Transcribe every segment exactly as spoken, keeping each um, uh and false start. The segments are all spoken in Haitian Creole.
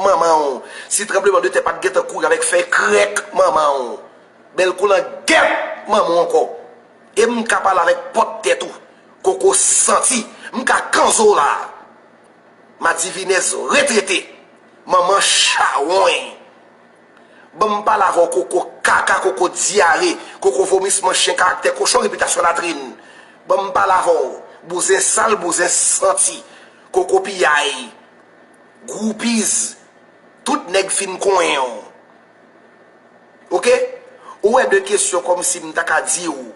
manman w. Si tranblemanntè pa t gentan kouri avèk fèy krèk manman w. Bèl kou nan gèp manman w ankò. E m ka pale avèk pwòp tèt ou. Koko santi. M ka kanze w la. Madivinèz retrete. Manman chawony. Ban m pale avè w koko kaka, koko dyare, koko vomisman chen, karaktè kochon, repitasyon latrin. Ban m pale avè w, bouzen sal, bouzen santi, koko piyay, groupies, tout nèg fin konyen w. Oke? Ou wè de kesyon kòmsi m ta ka di w.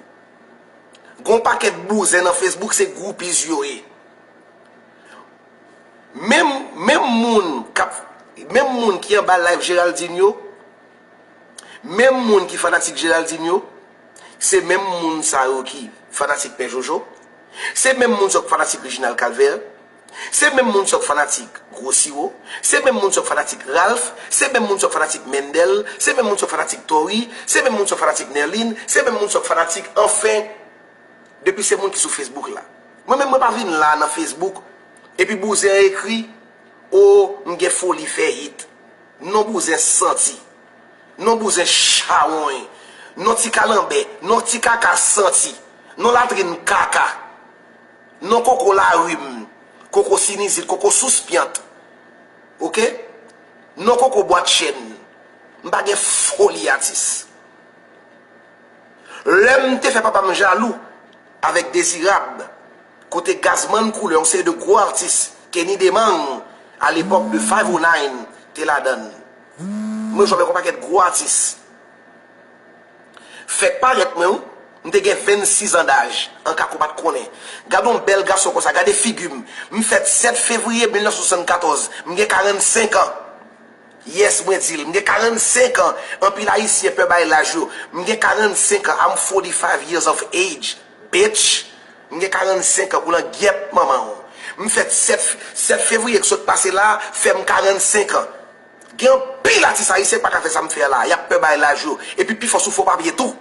Gon pakèt bouzen nan Facebook se groupies yo ye. Menm, menm moun k ap, menm moun ki anba live Geraldine yo, menm moun ki fanatik Geraldine yo, se menm moun sa yo ki fanatik Pè Jojo, se menm moun sa yo ki fanatik Reginald Calvert, se menm moun sa yo ki fanatik Gwo Siwo, se menm moun sa yo ki fanatik Ralph, se menm moun sa yo ki fanatik Mendel, se menm moun sa yo ki fanatik Tory, se menm moun sa yo ki fanatik Nerline, se menm moun sa yo ki fanatik, anfen, depi se moun ki sou Facebook la. Mwen menm mwen pa vin la nan Facebook, epi bouzen an ekri, o, m gen foli fè hit. Non bouzen santi. Non bouzen chawony. Non ti kalanbè. Non ti kaka santi. Non latrin kaka. Non koko lari m. Koko sinizit. Koko souspyant. Oke? Non koko bwat chèn. M pa gen foli atis. Lè m te fè papa m jalou avèk Dezirab, kote Gazman Koulè, yon seri de gwo atis, Kenny Demang, a lepòk de five oh nine, te ladann. Mwen jwe avèk yon pakèt gwo atis. Fèk parèt mwen, wi. M te gen vennsis an daj, an ka kou pa t konnen. Gade yon bèl gason konsa, gade figi m. M fèt sèt fevriye mil nèf san swasannkatòz, m gen karannsenk an. Yes, mwen di l, m gen karannsenk an. Anpil Ayisyen pè bay laj yo. M gen karannsenk an. I'm forty-five years of age, bitch. M gen karannsenk an, kou nan gyèt manman w. M fèt sèt, sèt fevriye k sot pase la a, fè m karannsenk an. Gen anpil atis ayisyen k pa ka fè sa m fè a la a. Y ap pè bay laj yo. Epi pifò sou fo papye tou.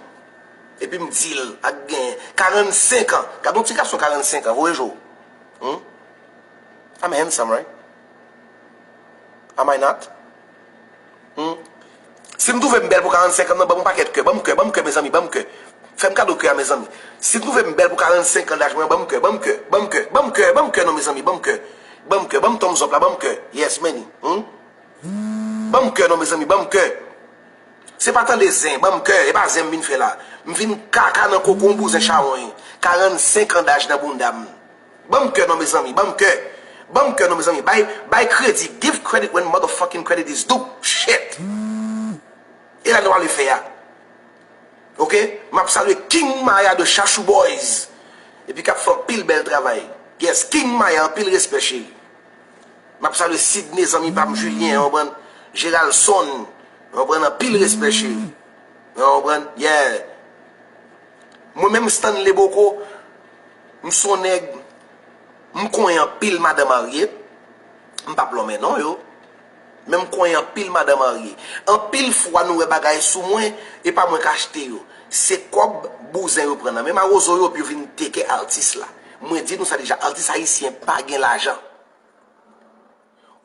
Epi m di l, ak gen karannsenk an. Gade yon ti gason karannsenk an, voye je w. Hmm? I'm handsome, right? Am I not? Hmm? Si m twouve m bèl pou karannsenk an, nan, ban m yon pakèt kè, ban m kè, ban m kè, mezanmi, ban m kè. Fè m kado kè a, mezanmi. Si m twouve m bèl pou karannsenk an laj mwen, ban m kè, ban m kè, ban m kè, ban m kè, ban m kè, non, mezanmi, ban m kè. Ban m kè, ban m thumbs up la, ban m kè. Yes, many. Hmm? Ban m kè, non, mezanmi, ban m kè. Se pa tande zen, ban m kè, e pa zen m vin fè la. M vin kaka nan koko yon bouzen chawony. Karannsenk an daj nan bounda m. Ban m kè non, mezanmi, ban m kè. Ban m kè non, mezanmi. Bay, bay kredi. Give credit when motherfucking credit is due. Shit. E la nou ale fè a. Oke? M ap salye King Maya de Chachou Boys. Epi k ap fè anpil bèl travay. Yes, King Maya, anpil respè, cheri. M ap salye Sidney, zanmi pa m, Julien, w konprann? Geraldson, w konprann? Anpil respè, cheri. W konprann? Yeah. Mwen menm Stanley Boko, m se yon nèg, m konyen anpil madan marye, m p ap lonmen non yo, men m konyen anpil madan marye. Anpil fwa nou wè bagay sou mwen, e pa mwen k achte yo. Se kòb bouzen yo pran nan men mawozo yo, pou yo vin teke atis la. Mwen di nou sa deja, atis ayisyen pa gen lajan.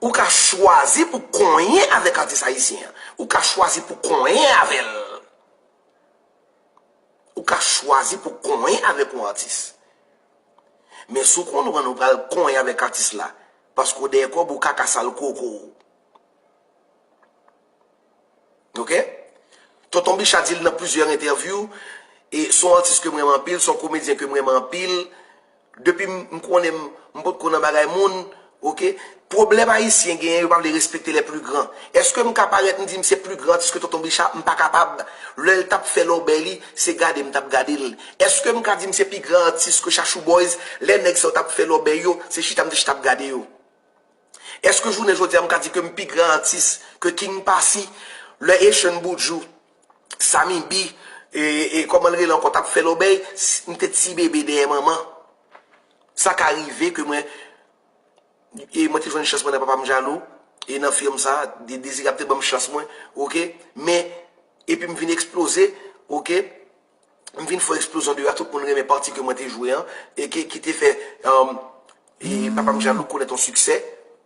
Ou ka chwazi pou konyen avèk atis ayisyen an. Ou ka chwazi pou konyen avè l. Ou ka chwazi pou konyen avèk yon atis. Men si w konprann ou pral konyen avèk atis la, paske w dèyè kòb ou, kaka sal koko w. Oke? Tonton Bicha di l nan plizyè entèvyou, e se yon atis ke m renmen anpil, se yon komedyen ke m renmen anpil. Depi m, m konnen m, m potko nan bagay moun, oke? Pwoblèm ayisyen genyen, yo pa vle respekte les plus grands. Èske m ka parèt, m di m se pli gran atis ke Tonton Bicha? M pa kapab. Lè l t ap fè lòbèy li, se gade m t ap gade l. Èske m ka di m se pi gran atis ke Chachou Boys? Lè nèg sa yo t ap fè lòbèy yo, se chita m te chita ap gade yo. Èske jounen jodi a m ka di ke m pi gran atis ke King Passy? Lè Echon Boudjou, Samy B, e, e kòman l rele ankò, t ap fè lòbèy, s-, m te ti bebe dèyè manman. Sa ka rive ke mwen, e mwen te jwenn chans mwen nan Papa m Jalou, e nan fim sa, De-, Dezirab te ban m chans mwen, oke? Men, epi m vin eksploze, oke? M vin fè eksplozyon de a, tout moun renmen pati ke mwen te jwe an, e ke, ki te fè, um, e Papa m Jalou konèt yon siksè,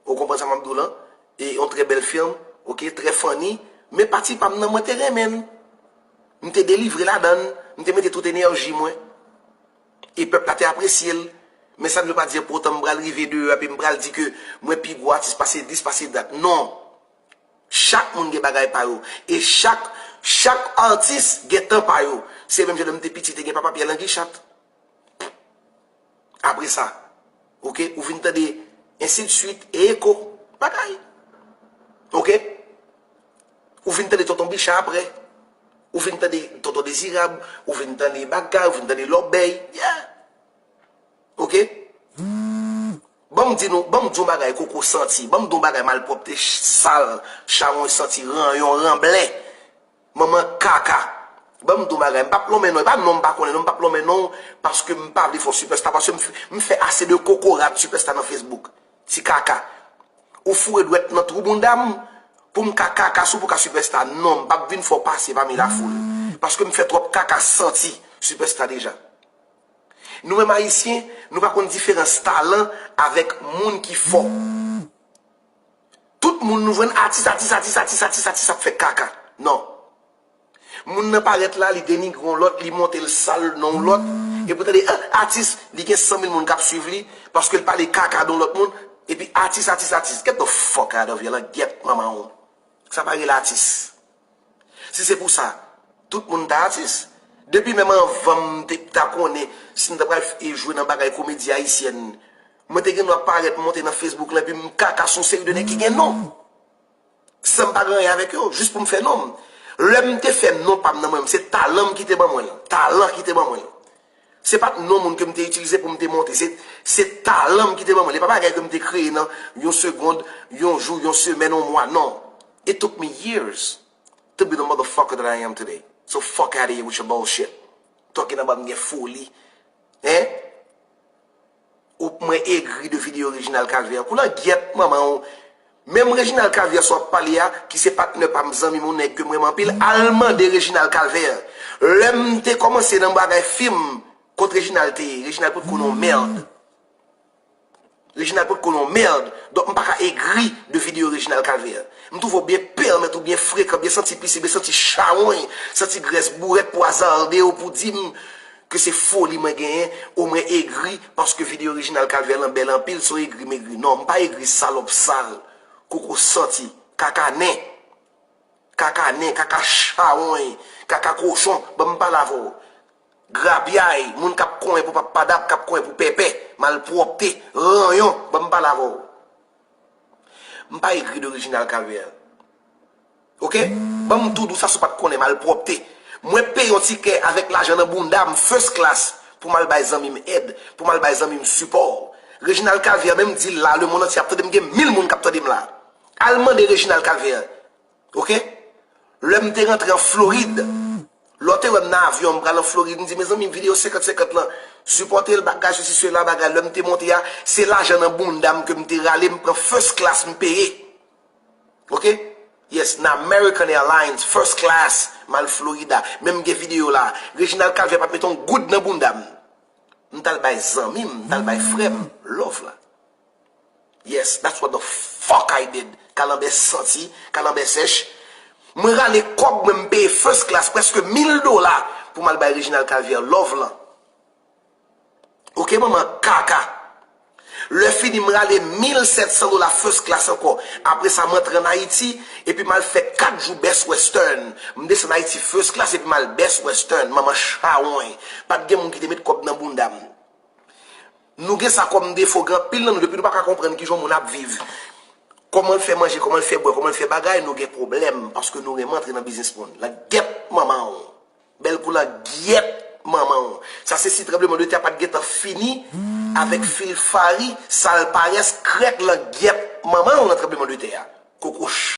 ou konprann sa m ap di w lan? E yon trè bèl fim, oke, trè funny, men pati pa m nan mwen te renmen l. M te delivre ladan l, m te mete tout enèji mwen. E pèp la te apresye l. Men sa n vle pa di pou otan m pral rive deyò epi m pral di ke mwen pi gwo atis pase dis, pase dat. Non. Chak moun gen bagay pa yo. E chak, chak atis gen tan pa yo. Se menm jan lè m te piti, te gen Papa Pyè Langichat. Apre sa, oke, ou vin tande ensi de swit, e eko, bagay. Oke? Ou vin tande Tonton Bicha apre. Ou vin tande Tonton Dezirab, ou vin tande bagay, ou vin tande lòbèy. Yeah. Oke? Ban m di nou, ban m di yon bagay koko santi, ban m di yon bagay malpwòpte, ch-, sal, chawony santi, ranyon, ranblè. Manman kaka. Ban m di w bagay, m p ap lonmen non, e pa non m pa konnen non, m p ap lonmen non, paske m pa vle fè w sipèsta, paske m f-, m fè ase de kokorat sipèsta nan Facebook. Ti kaka. Ou foure dwèt nan twou bounda m pou m ka kaka sou pou ka sipèsta. Non, m p ap vin fè w pase pami lafoul. Paske m fè twòp kaka santi sipèsta deja. Nou menm Ayisyen, nou pa konn diferans talan avèk moun ki fò. Tout moun nou jwenn atis, atis, atis, atis, atis, atis ap fè kaka. Non. Moun nan parèt la, li denigre yon lòt, li monte l sal non yon lòt. Epi w tande, ah, atis, li gen san mil moun k ap swiv li, paske l pale kaka de yon lòt moun. Epi atis, atis, atis. Get the fuck out of here, langyèt manman w. Sa pa rele atis. Si se pou sa, tout moun ta atis. Depi menm anvan m te ta konnen si m ta pral f-, e jwe nan bagay komedi ayisyèn, mwen te gen dwa parèt monte nan Facebook lan, epi m kaka sou yon seri de nèg ki gen non. San m pa gen anyen avèk yo, jis pou m fè non m. Lè m te fè non pa m nan mwen menm, se talan m ki te ban mwen l. Talan ki te ban mwen l. Se pa t non moun ke m te itilize pou m te monte. Se, se talan m ki te ban mwen l. E pa bagay ke m te kreye nan yon segond, yon jou, yon semèn, yon mwa. Non. It took me years to be the motherfucker that I am today. So fuck out of here with your bullshit. Talking about m gen foli. Hein? Ou mwen egri de videyo Reginald Calvaire. Kou langyèt manman w. Menm Reginald Calvaire sa w ap pale a, ki se patnè pa m, zanmi m, yon nèg ke m renmen anpil, al mande Reginald Calvaire. Lè m te kòmanse nan bagay fim, kot Reginald te ye? Reginald potko nan yon mèd. Reginald potko nan yon mèd. Donk m pa ka egri de videyo Reginald Calvaire. M twouve w byen pèmèt ou byen frekan, byen santi pise, byen santi chawony, santi grès bourèt pou azarde w pou di m ke se foli mwen genyen, ou mwen egri, paske videyo Reginald Calvaire lan bèl anpil, se yon egri m egri. Non, m pa egri, salòp sal, koko santi, kaka nen, kaka nen, kaka chawony, kaka kochon, ban m pale avè w. Grapyay, moun k ap konyen pou pap padap, k ap konyen pou pèpè, malpwòpte, ranyon, ban m pale avè w. M pa egri de Reginald Calvaire. Oke? Ban m tou di w sa si w pa t konnen, malpwòpte. Mwen peye yon tikè avèk lajan nan bounda m, first class, pou m al bay zanmi m èd, pou m al bay zanmi m sipò. Reginald Calvaire menm di l la, lemonn antye ap tande m, gen mil moun k ap tande m la. Al mande Reginald Calvaire. Oke? Lè m te rantre an Florid, lè w te wè m nan avyon, m pral an Florid, m di, mezanmi, videyo senkant senkant lan, sipòte l, bagay, sesi, sela, bagay. Lè m te monte a, se lajan nan bounda m ke m te rale, m pran first class, m peye. Oke? Yes, nan American Airlines, first class, m al Florida. Men m gen videyo la. Reginald Calvaire pa t mete yon goud nan bounda m. M t al bay zanmi m, m t al bay frè m, love la. Yes, that's what the fuck I did. Kalanbè santi, kalanbè sèch. Mwen rale kòb mwen, m peye first class, prèske mil dola, pou m al bay Reginald Calvaire love lan. Oke, manman kaka. Lè fini, m rale mil sèt san dola first class ankò. Apre sa, m antre ann Ayiti, epi m al fè kat jou Best Western. M desann Ayiti first class, epi m al Best Western. Manman chawony. Pa t gen moun ki te met kòb nan bounda m. Nou gen sa kòm defo, gen anpil nan nou, depi nou pa ka konprann kijan yon moun ap viv, kòman l fè manje, kòman l fè bwè, kòman l fè bagay, nou gen pwoblèm, paske nou renmen antre nan biznis moun. Langyèt manman w. Bèl kou langyèt manman w. Sa se si tranblemanntè a pa t gentan fini avèk Phil Fary, sal parès, krèk, langyèt manman w nan tranblemanntè a. Koko ch-,